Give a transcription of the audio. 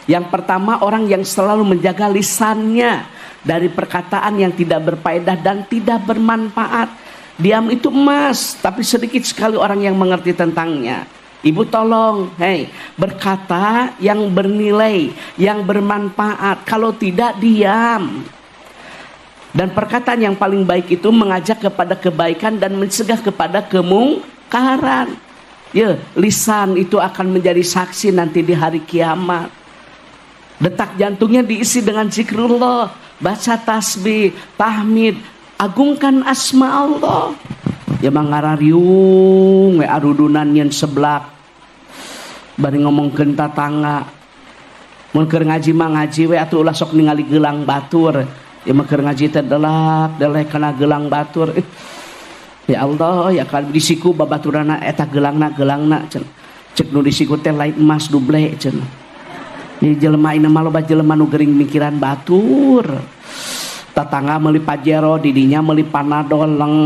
Yang pertama, orang yang selalu menjaga lisannya dari perkataan yang tidak berfaedah dan tidak bermanfaat. Diam itu emas, tapi sedikit sekali orang yang mengerti tentangnya. Ibu tolong, hei, berkata yang bernilai, yang bermanfaat. Kalau tidak, diam. Dan perkataan yang paling baik itu mengajak kepada kebaikan dan mencegah kepada kemungkaran. Ya, lisan itu akan menjadi saksi nanti di hari kiamat. Detak jantungnya diisi dengan zikrullah, baca tasbih, tahmid, agungkan asma Allah. Ya mangarariung we arudunan nyen seblak. Bari ngomongkeun tatangga. Mun keur ngaji mah ngaji we atuh, ulah sok ningali gelang batur. Ya mah keur ngaji teh delak delek kana gelang batur. Ya Allah, ya kan di siku babaturana eta gelangna gelangna cenah. Cek nu di siku teh lain emas duble cenah. Di jelema ini mah loba jelema nu gering mikiran batur. Tatangga meuli Pajero, didinya meuli Panadol leng.